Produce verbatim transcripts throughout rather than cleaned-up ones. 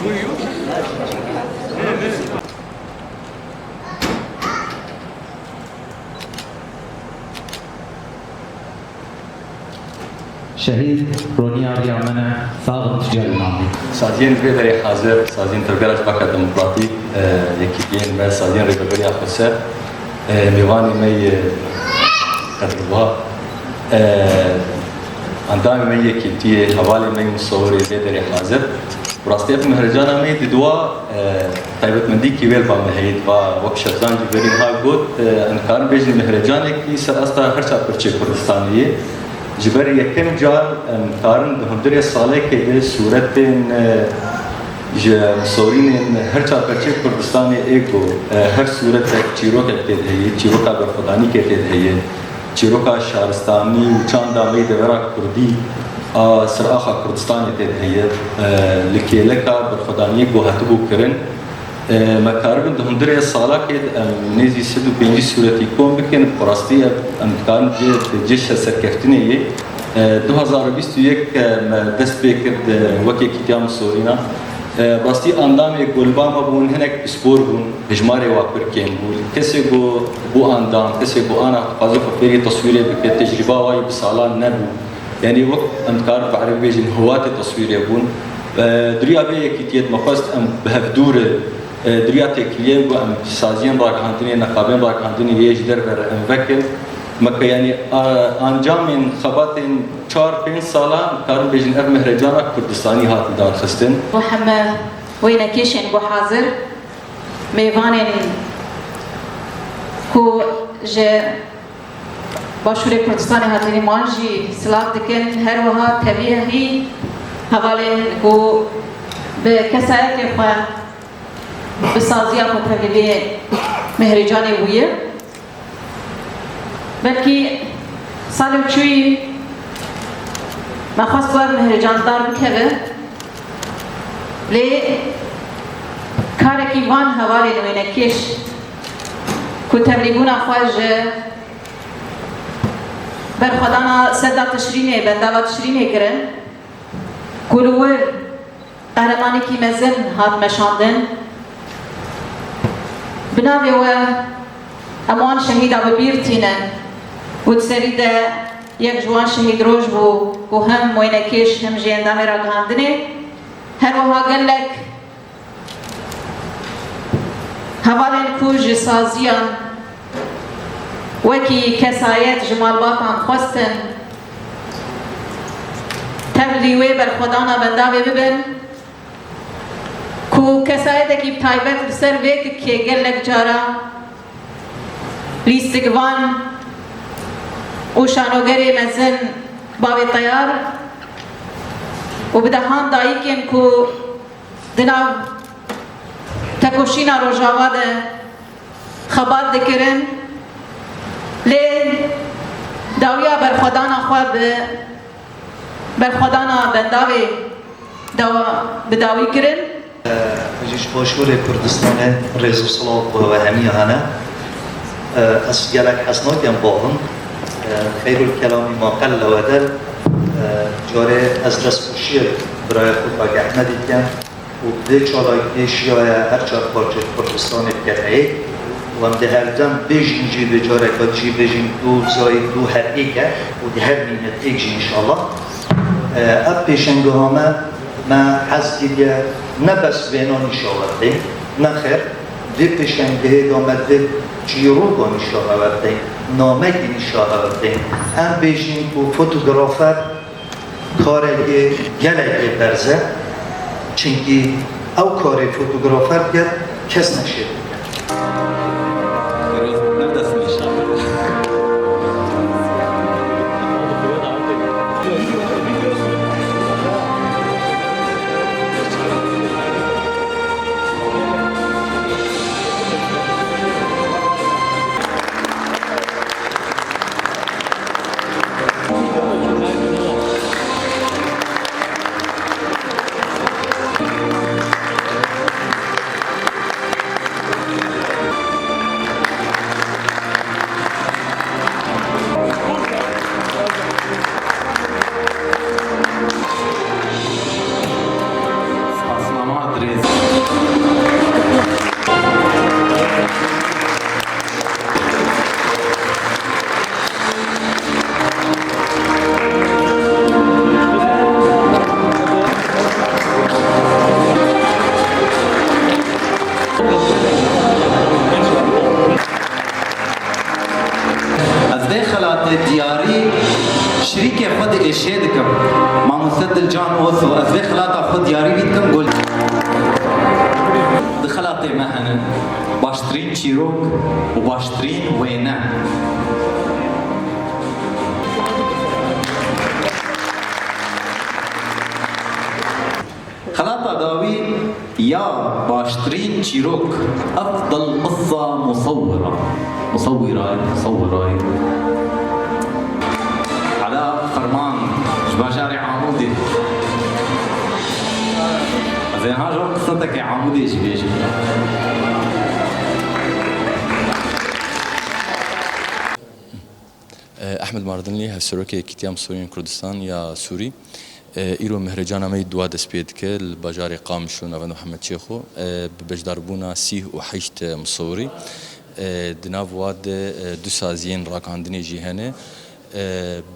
Şehîd Ronî Arya me ne, sax in, tu cihê me. Saziyên vê derê hazir, saziyên Tevgera Civaka Demokratîk, e, yekîtiyên me, saziyên Rêveberiya Xweser, e, mêvanê me yê qedrî, e, endamê me yekîtiyê, hevalê me yê musawirê vê derê hazir. Bi rastî ev mehrecana me yê di dua, e, taybetmendîkî wê li ba me heye, di va wek Şevzan jî berî niha got, e, em dikarin bêjin mehrecanekî ser asta her çar perçê Kurdistanê ye. Ji ber yekem car em dikarin di hundirê salekê de sûretên, e, ji misorînên her çar perçê Kurdistanê ê ku, e, her sûretek çîrokek tê de heye, çîroka berxwedanîkê tê de heye. Çîroka şaristanî û çanda me yê devera kurdî a seraxa Kurdistanê tê de heye, e, li kêleka berxwedaniyê ku hatibû kirin. E, me karibin di hundirê salakê de em nêzî sed û pêncî sûretî kom bikin, bi rastî ev em dikarin cih, cih serkeftinê yê. E, du hazar û bîst û yek, e, me dest pê kir, e, wek yekîtiya misorîna. E, bi rastî endamê ku li ba me bûn hinek pispor bûn. Hejmarê wa pir kêm bû. Kesê ku bû endam, kesê ku ana dixwaze xwe fêrî teswîrê bike, tecrîba wa yî bi salan nebû. Yanî wek em dikarin bi erebî bêjin, hiwatê teswîrê bûn. E, di riya vê yekîtiyê de me xwest em bi hevdû re, e, di riya têkiliyên ku em saziyên ragihandinê, neqabên ragihandinê yê ji derve re em vekin. Me ke yanî, a, encamên xebatên çar pênc salan, dikarin bêjin ev mehrecana Kurdistanî hat lidarxistin. Bo heme wênekêşên ku hazir, mêvanên ku ji Başûrê Kurdistanê hatînî wan jî silav dikin, her wiha tevî hî hevalên ku bi kesayetê xwe, bi saziya xwe tevlî vê mehrecanê bûye. Belkî salê çûyî me xwest ku ev mehrecan dar bikeve, lê karekî van hevalên wênekêş ku tevlîbûna xwe ji berxwedana seda Tişrînê, bendava Tişrînê kirin, ku li wir qehremanekî mezin hat meşandin. Bi navê we em wan şehîda bi bîr tînin û di serî de yek ji wan şehîd roj bû ku hem wênekêş hem jî endamê ragihandinê. Her wiha gelek hevalên ku ji saziyan wekî kesayet ji malbatan xwestin tevlî wê berxwedana bendavê bibin, ku kesayetekî bi taybet li ser vê tikê gelek cara lîstikvan û şanogerê mezin bavê teyar û bi dehan dayikên ku di nav tekoşîna Rojava de xebat dikirin, lê dawiya berxwedana xwe bi berxwedana bendavê dawa, bi dawî kirin. Ji, ji Başûrê Kurdistanê rêz û silav bo we hemî hene. Ez gelek hez nakim bavim. Xeyrul kelamî ma qelle wedel. Carê ez destxweşiyê birayê xwe Kak Ehmedî dikim. û bi vê çalakiyê şiyaye her çar parçeyê Kurdistanê bikete yek û em dê her dem bêjin jî, vê careka jî bêjin, dû zayî dû her êk e û dê her mînet êk jî înşallah. E, ev pêşengeha me, me hez kiriye ne bes wêna nîşa we bidin, nexêr, vê pêşengehê de me divê çîroka nîşa hewe bidin, namekî nîşa hewe bidin. Em bêjin ku fotografer Karekê gelekê berz e, çimkî ew karê fotografer diket, kes neşêt dike. Dilcan Oso, ez vê xelata xwe diyarî wî dikim, gol. Di xelatê me hene baştirîn çîrok û baştirîn wêne. Xelata dawî ya baştirîn çîrok, efdal qissa musawwira. Musawwira, musawwira. Ala Ferman, ji bajarê Amûdê. Ez ê niha ji wan qisseteke Amûdê jî bêjim. Ehmed Mardinlî, Hevserokê Yekîtiya Misûriyên Kurdistan ya Sûrî. Îro mehrecana me yê dua dest pê dike li bajarê Qamişlo navenda Mihemed Çêxo. Bi beşdarbûna sîh û heşt misawirî, di nav wa de du saziyên ragihandinê jî hene.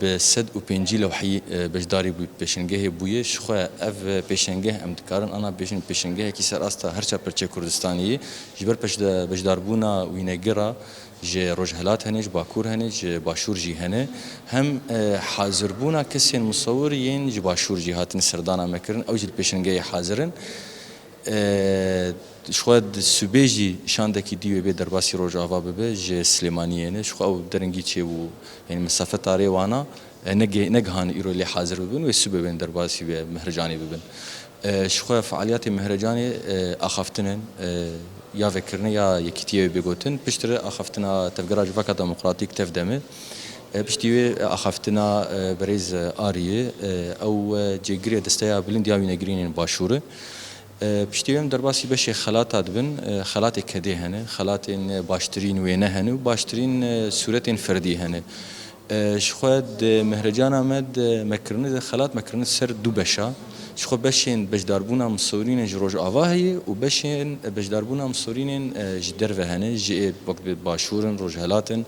Bi sed û pêncî lewheyî beşdarî bû pêşengehê bûye. Ji xwe ev pêşengeh em dikarin ana bêjin pêşengehekî ser asta her çar perçeyê Kurdistanê ye. Ji ber peşde-, beşdarbûna wînegera ji rojhelat hene, ji bakur hene, ji başûr jî hene. Hem, e, hazirbûna kesên musawir yên ji başûr jî hatine serdana me kirin, ew jî li pêşengehê hazir in. E, ji xwe di sibê jî şandekî dî wê bê derbasî Rojava bibe, ji Silêmaniyê ne. Ji xwe ew derengî çêbû, yanî mesafe tarê wana, e, nege-, negihan îro lê hazir bibin, wê sibê bên derbasî wê mehrecanê bibin. E, ji xwe fealiyatê mehrecanê, e, axaftin in, e, ya vekirinê ya yekîtiyê wê bê gotin. Piştre axaftina Tevgera Civaka Demokratîk, Tevdemê. E, piştî wê, e, axaftina, e, berêz, e, Ariyê, e, ew, e, cêgirê Desteya Bilind ya Wînegirînên Başûr e. E, piştî wê em derbasî beşê xelata dibin. E, xelatê kedê hene, xelatên, e, baştirîn wêne hene û baştirîn, e, sûretên ferdî hene. E, ji xwe di mehrecana me de me kirine de xelat me kirine ser du beşa. Ji xwe beşên beşdarbûna misawirînên ji Rojava heye û beşên beşdarbûna misawirînên, e, ji derve hene, ji ê wek bi başûr in, rojhelat in.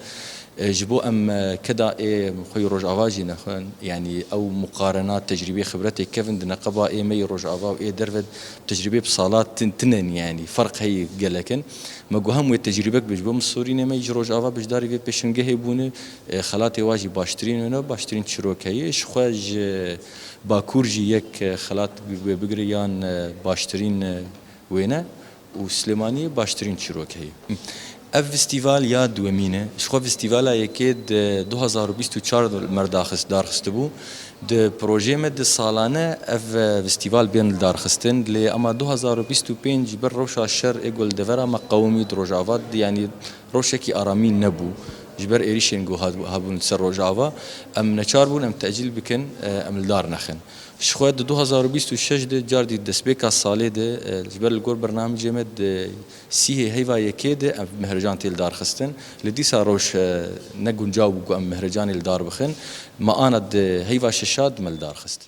E, ji bo em, e, keda ê xwe yê Rojava jî nexwin, yanî ew muqarena tecrîbê xibretê kevin di neqeba ê me yê Rojava û ê derve tecrîbê bi sala tin, tinen, yanî ferq heye gelek in. Me got hem wê tecrîbek be ji bo misawirînê me ji Rojava beşdarî vê pêşengehê bûne. E, xelatê wa jî baştirîn wêne, baştirîn çîrok heye. Ji xwe ji Bakur jî yek, e, xelat wê bigire yan, e, baştirîn, e, wêne û Silêmaniyê baştirîn çîrok heye. Ev festîval ya duwemîn e. Ji xwe festîvala yekê di du hazar û bîst û çar li me daxist, darxistibû. Di projeyê me de salane ev, e, festîval bên lidarxistin. Lê ema du hazar û bîst û pênc ji ber rewşa şer ê ku li devera me qewimî di Rojava de, yanî rewşekî aramî nebû. Ji ber êrîşên ku hat-, hebûn li ser Rojava, em neçar bûn em tecîl bikin, e, em li dar nexin. Ji xwe di du hazar û bîst û şeş de car dî destpêka salê de, e, ji ber li gor bernamecê me di sîhê heyva yekê de ev mehrecan tê lidarxistin. Li dîsa rewş, e, ne guncaw bû ku em mehrecanê li dar bixin. Me ana di heyva şeşa de me lidarxist.